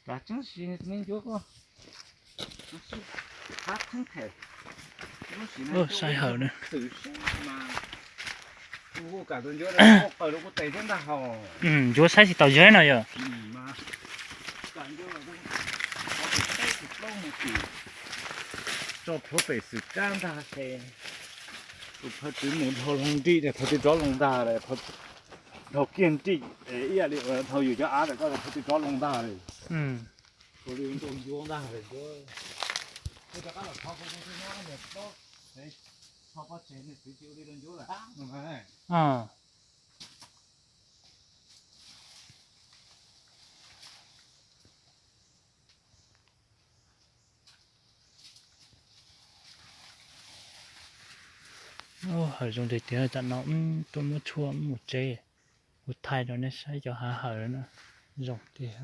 Kav tseeb si ne ncuab koj. Saib hawm na. Ncuab saib tsis taus zeb no yog. Tso plhuav pem xwm kab ntag se. Tus phawj twv mus dhau loo nrim, phawj twv rov loo ntag, dhau kiag nrim ib yam li dhau yus cov av lawm, koj phawj twv rov loo ntag. Ua li ntuj ncuab ntag, ncuab. Koj rov qab los thov kuv tus nyob niam tsev, thov pov tseg niam txiv tsis ua li rau ncuab lawm no mas. Hawm zoo tiag tiag, tam no tuaj muab tshuaj mus tsev, kuv thaij rau nej saib cov hav hawm na, zoo tiag,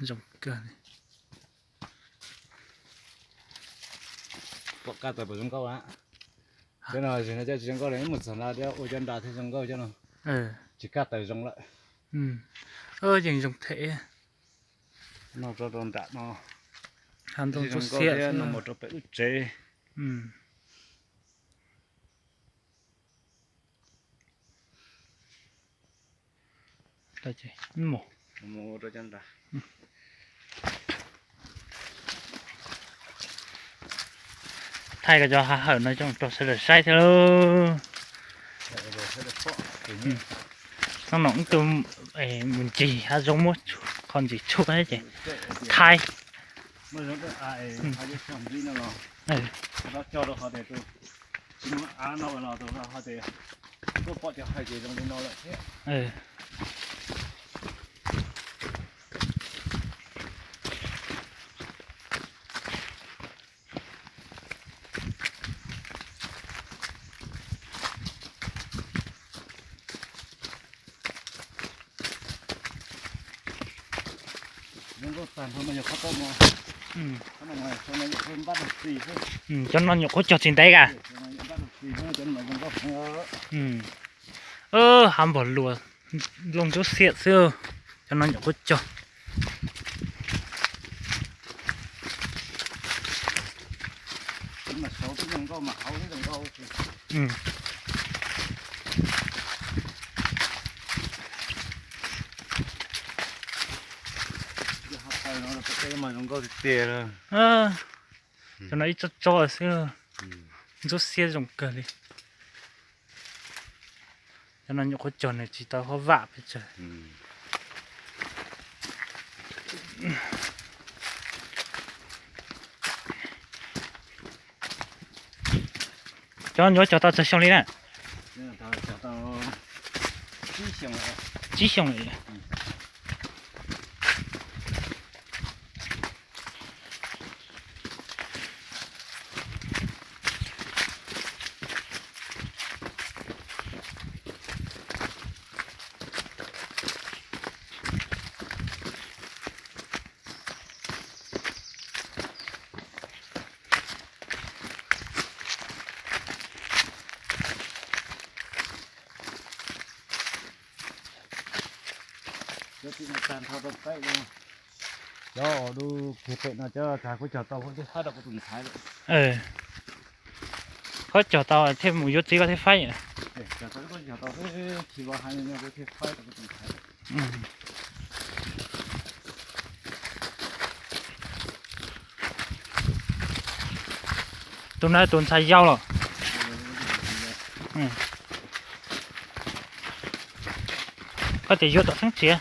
zoo kawg li. Pom kaj tawm pom zoo nkauj a. Cov no tsis zoo nkauj li, mus txog nrad thiab ua cov nrad thiab zoo nkauj cov no. Tsis kaj tawm zoo lawm. Yeej zoo them. No rau rau nram no. Hav ntoo zoo nkauj xiab thiab no mus rau pem lub tsev. Thaij cov hav hawm no coj rau sawv daws saib thiab lauj. Hnub no wb tuaj mus ncig hav zoov muab qhov ntsis tshuaj ces thaij. Cov no nyuam qhuav cog tsis ntev a. Hav npog luas, nplooj ntsuab xiab xwb, cov no nyuam qhuav cog. Cov no ib tsob tsob xwb, ntsuab xiab zoo kawg li. Cov no nyuam qhuav cog nws tsis tau qhov vam pes tsawg. Cov no yuav cog tau tsawg xyoo li na? Tsib xyoo li. Cov txiv no tag nrho rau peb no. Cov uas dub kiag pem no cov tag kuv cog tau thiaj faib rau kuv tus ntxhais lawm. Koj cog tau thiaj mus yuav txiv koj thiaj faib. Cog tau, cog tau, tsis vov hais no kuv thiaj faib rau kuv tus ntxhais lawm. Tus no tus ntxhais yau los? Koj tias yuav tom xeeb txiav.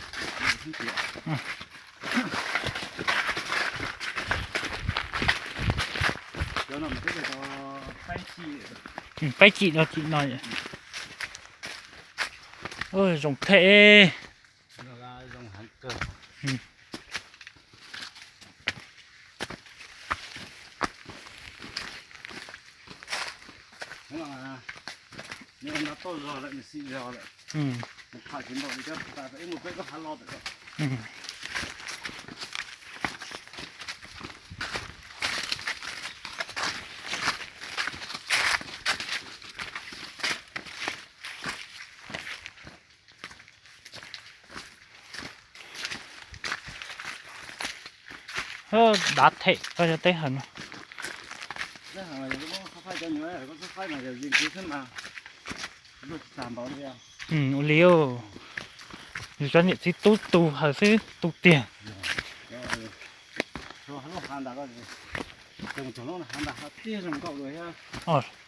Peb cim no, cim no. Zoo them. Dav them koj cov teb hawm no. Ua li, yus cov niam txiv tub tu hawm xwb tu tiag.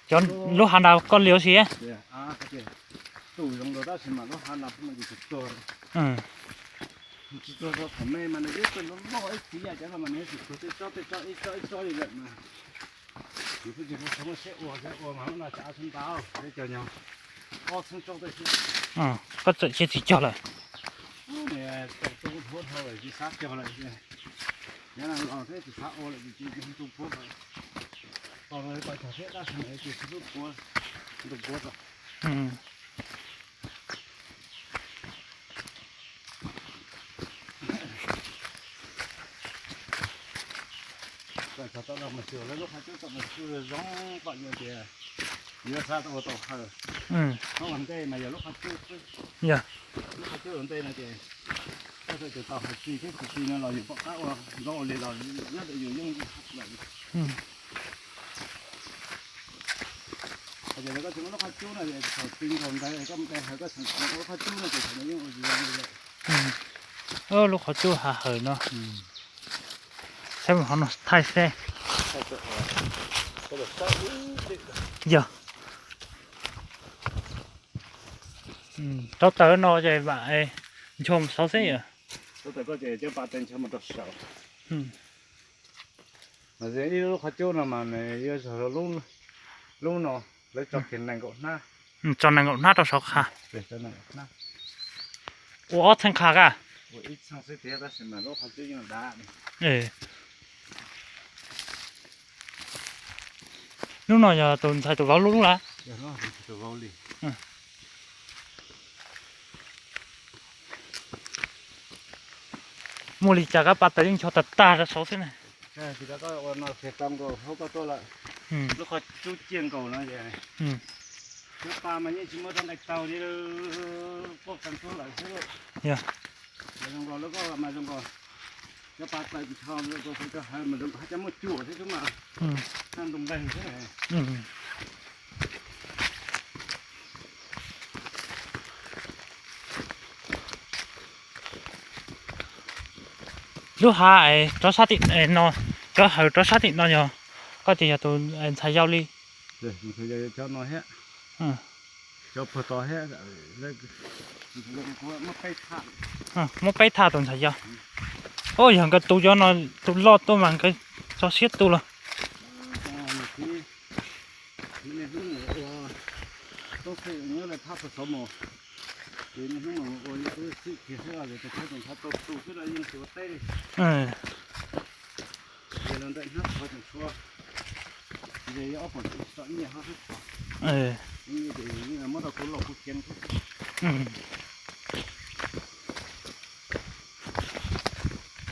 Cov lub hav nrad koj li ua si. Koj txawm cia tsis cog lawm. Lawv lub qhov cub tau mas xyuas zoo kom yus tias yuav xav tau ua tau hawm. Hnub ntej mas yog lub qhov cub xwb. Yog lub qhov cub ua ntej no ces koj txawm tus tau hawm tsis thiab tsis tsis no los yus pom qab ua nkaus ua li los nyob ntawm yus yeej lawm. Ces koj tsis muaj lub qhov cub no ces thaum tsis nkaus ntawd koj mus de hawm koj tseem lub qhov cub no ces thaum no yeej ua zoo li lawm. Lub qhov cub hav hawm no. Saib mus qhov no thaij seb. Yog. Rau taws no ces mam ncho mus saud xwb yom. Mas ib lub qhov cub no mas nws yuav zog rau lub no, lawv tso kiag nees nkaum hnab. Tso nees nkaum hnab rau saud qha. Ua ob txheej qha ka. Lub no yog tus ntxhais tus vauv lub lub lawm. Muaj li cas kab pa taws yeej ncho tag tag rau saud xwb na. Lub qhov cub ciaj nkaus no es cov pa mas yeej tsis muaj rau nqaij taug li, poj qee tub lawm xwb. Mas zoo nkaus lawv koj mas zoo nkaus, cov pa taws ncho rau hauv mas zoo nkaus haj cov muaj cuam xwb mas, ntoo nqeeg xwb. Lub hav es rov sab tim no, cov hawm rov sab tim no yog koj tias yog tus ntxhais yau li. Cov no thiab, cov puag tod thiab, muab peb thaj tus ntxhais yau. Ua yog nkawd tus cov no, tus loj tuaj mas nkawd tso siab tu los.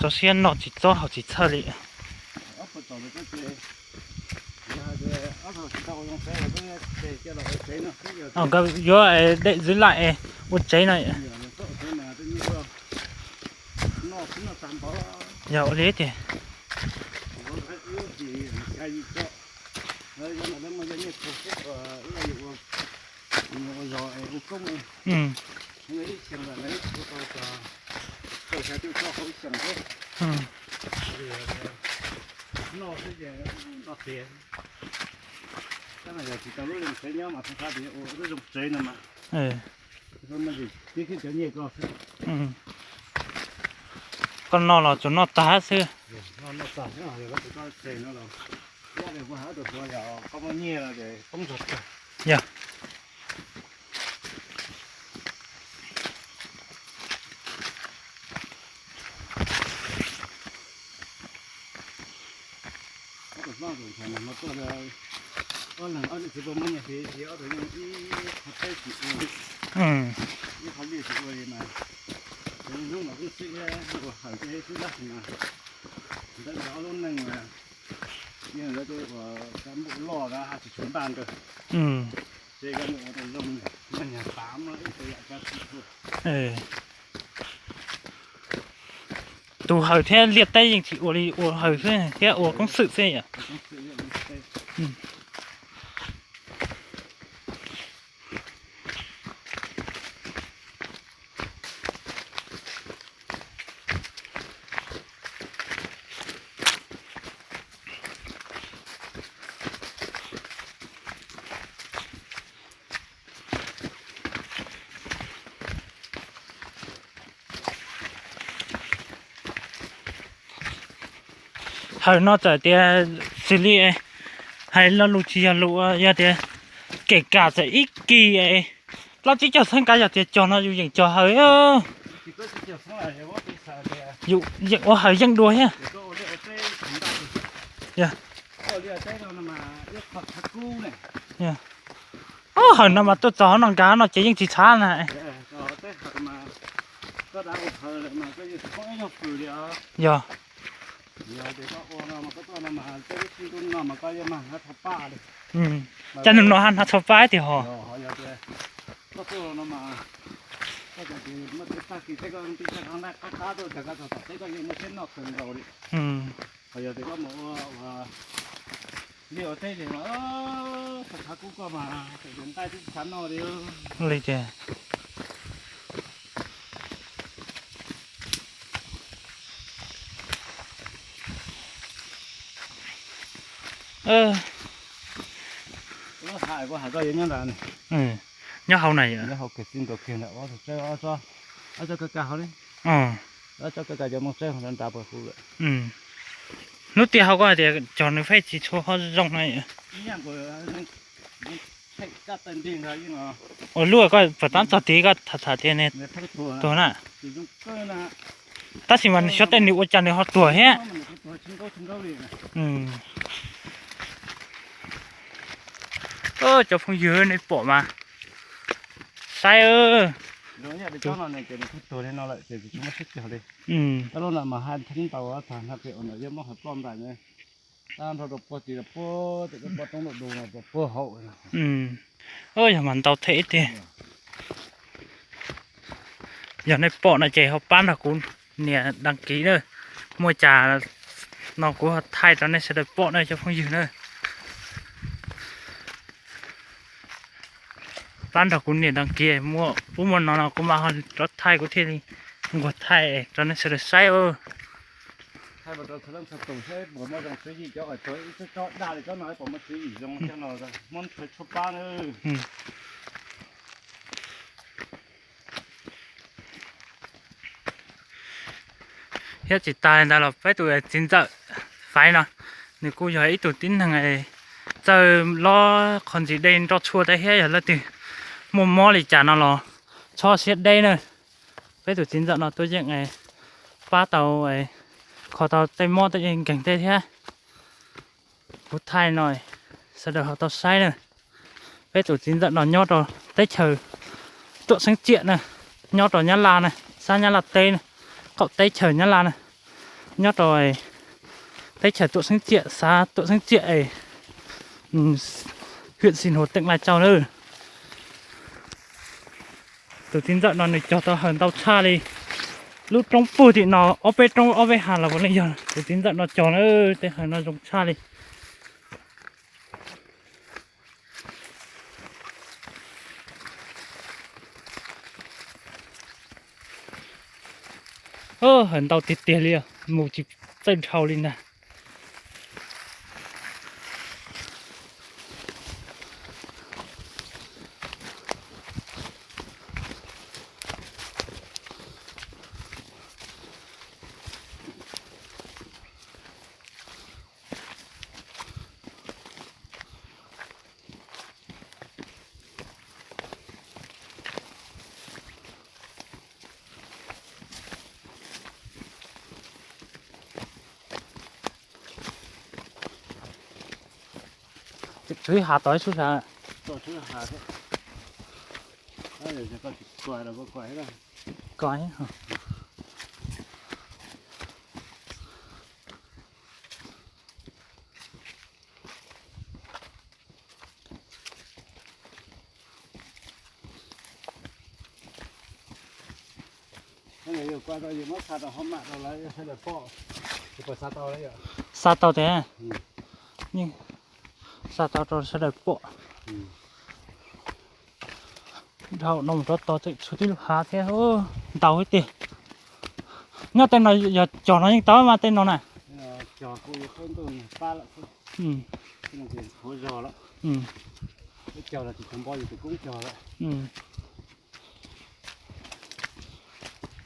Tso siab noj tsis txob haus tsis txhawj li. Nkawd yuav dej zwv laj ua tsev no. Yog ua li tiag. Koj noj los tsuas noj tag xwb. Yog. Tus hawm thiab liaj teb yeej tsis ua li, ua hawm xwb thiab ua koob xwm xwb yom. Hawm no txawm tias xws li hais lo lus tsis yog lus, yog tias kev kam txawm ib kis plaub tsib caug txheeb kav, yog tias cog no yus yeem cog hawm, yus yeem ua hawm yeej dua thiab. Hawm no mas tuaj txog no nkag no ces yeej tsis tshav na. Yog. Cas nws no hnav txhua pab tiag hos. Li tias nyob hauv na yom. Hnub tiag hauv ko hais tias cog nws pheej tsis tshua ho zoo na. Ua lub ko puas tab txog tid ko tham tham tias nws tuag na. Tab sis mas nws xyov tej nws ua cas nws ho tuag thiab. Cov phooj ywg nej pom mas saib. Yog mas ntau thiab ib tiag. Yog nej pom no ces ho pab nrog kuv nias đăng ký na. Muaj cas no kuv ho thaij rau nej sawv daws pom na cov phooj ywg na. Pab nrog kuv nias đăng ký, muaj ub muaj no no kuv mam ho rov thaij, kuv thiaj li nquag thaij rau nej sawv daws saib. Thiab tsis tas li ntawd los peb tus txiv ntxawm Faiv no, nws kuj yog ib tug tib neeg txawj lob qhov ntxis dej nroj tshuaj thiab, yog leej twg muaj mob li cas no los txhob siab deb na. Peb tus txiv ntxawm no tuaj yeej pab tau kho tau tej mob tej nkeeg tej thiab. Kuv thaij no sawv daws ho tau saib na. Peb tus txiv ntxawm no nyob rau teb chaws Tuam Xeeb Txiam na, nyob rau Nyab Laj na, sab Nyab Laj teb na, qaum teb chaws Nyab Laj na, nyob rau teb chaws Tuam Xeeb Txiam, xav Tuam Xeeb Txiam es huyện Sinh Hồ tỉnh Lai Châu na. Tus txiv ntxawm no nws cog tau hawm ntau tshaj li. Lub roob puag tim no ob peb roob ob peb hav los puav leej yog tus txiv ntxawm no cog na. Tej hawm no zoo tshaj li. Hawm ntau tiag tiag li, mus tsis txawj dhau li ntag. Tswv Hav tod ib sub sav. Xa tau tiag, yeej xa tau rau sawv daws pom. Dhau no mus rau tod tseem tshuav tib lub hav thiab, ntau ib tiag. Nyob tej no yog cog no yeej tau mas tej no na.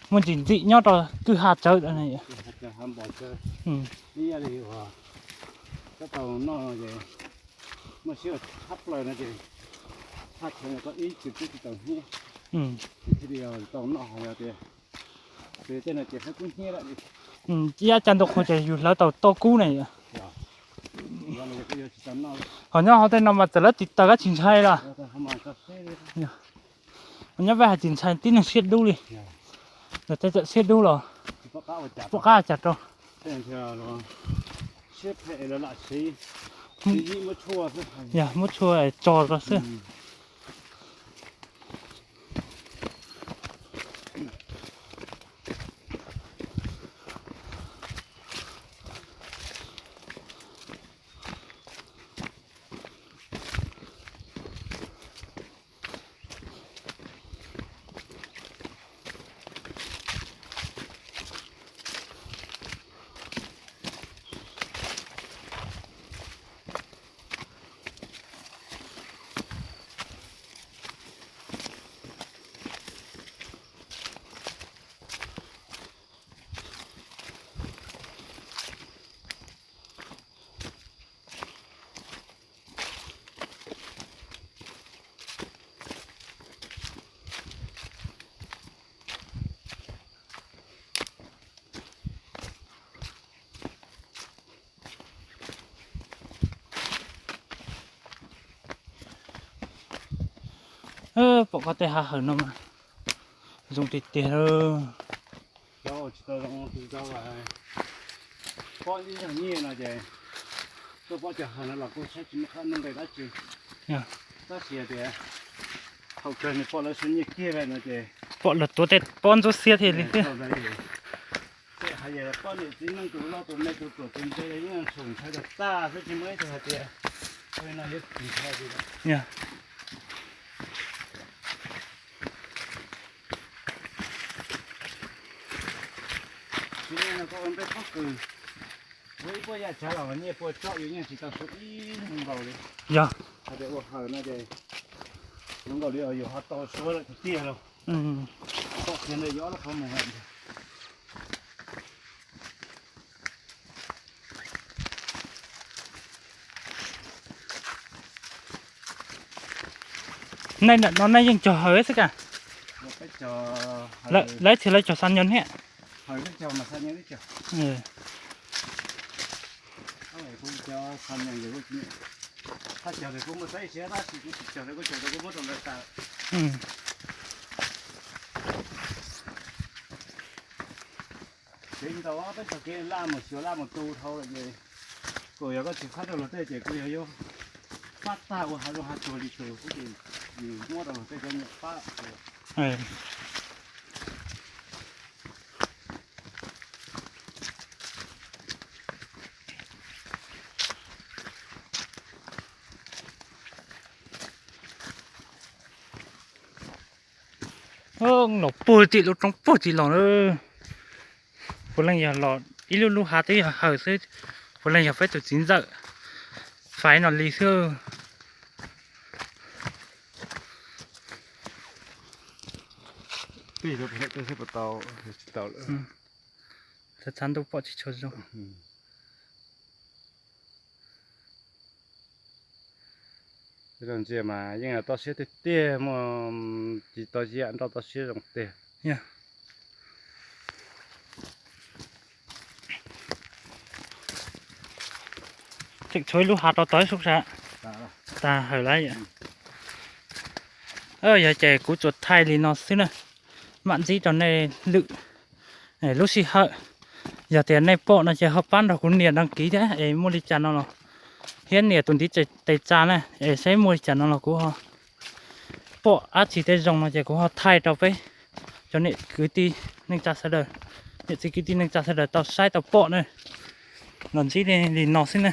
Muaj ntsim ntxim nyob rau kwj ha tsawv. Ib yam li uas koj tau noj no ces muaj siab hab plaws no ces haj tseem koj ib txwm twb tsis tau hnyiab, ces thiaj li tau noj hais tias, ces tej no ces hlawv kub hnyiab lawm. Ib yam caj ntoo qhuav ces yus hlawv tau toj kub ne. Ho nyob hauv tej no mas txawm lawv tiv taws koj tsis ntshai los? Nyob peb hais tsis ntshai tib neeg siab dub li. Lawv tej txawm siab dub los pom qab ua cas rau. Yog muab tshuaj tso rau xwb. Pom koj tej hav hawm no mas zoo tiag tiag. Cov tsis tau zoo tus tau pob ib zaug nyiaj no ces tuaj pom cov hav no los kuj saib tsis muaj qab nuj nqis dab tsi. Tab sis tias thaum kawg nws pom lawv suav nyiaj kiag lawm no ces pom lawv tuav tej pob ntsuab xiab thiaj li thiab. Tej hais tias poj niam txiv neej tus loj tus me tus ruam tus ntse yeej tsum ntshai tag tag xwb, tsis muaj ib tug hais tias no yuav tsis ntshai li. Tsis li no koj ua npej pob kws, ua ib puab yam tsav los nyiaj puas tsom yus yeej tsis tau suav ib zaug nkaus li. Yog hais tias ua hawm no ces zoo nkaus li yus ho tau suav lawm tiag tiag lauj. Txoj sia ntawd yuav ob lub qhov mus lawm. Nej ntawm no nej yeej cog hawm xwb ka? Lawv txhia lawv cog xa nyob thiab. Kev ntau peb txog kev laj mus xyuas laj mus tu dhau lawm ces kuj yog koj tsis fab rau luag tej ces kuj yog yuav fab tag ua hav zoov hav tsuag li tus kuj ces muab rau luag tej cov nyiam fab. Los puag tim lub roob puag tim los na. Puav leej yog los ib lub lub hav twb yog hawm xwb, puav leej yog peb tus txiv ntxawm faiv no li xwb. Txhab ntuj pom tsis tshua zoo. Zoo ntsia mas yeej toj siab tiag tiag, muaj tsis tau yam nroj toj siab zoo tiag. Tseem tshuav ib lub hav rau tod sub sab. Tag hawm lawm. Yog ces kuv tsuas thaij li no xwb na, mam ntsib rau nej lwm lub sij hawm. Yog tias nej pom no ces ho pab nrog kuv nias đăng ký thiab es muaj li cas no los, thiab nias tus ntiv tes tsa na es saib muaj li cas no los kuv ho pom dab tsi tej zoo no ces kuv ho thaij rau peb Cov niam kwv tij neej tsa sawv daws, niam txiv kwv tij neej tsa sawv daws tau saib tau pom na, los ntsib li no xwb na.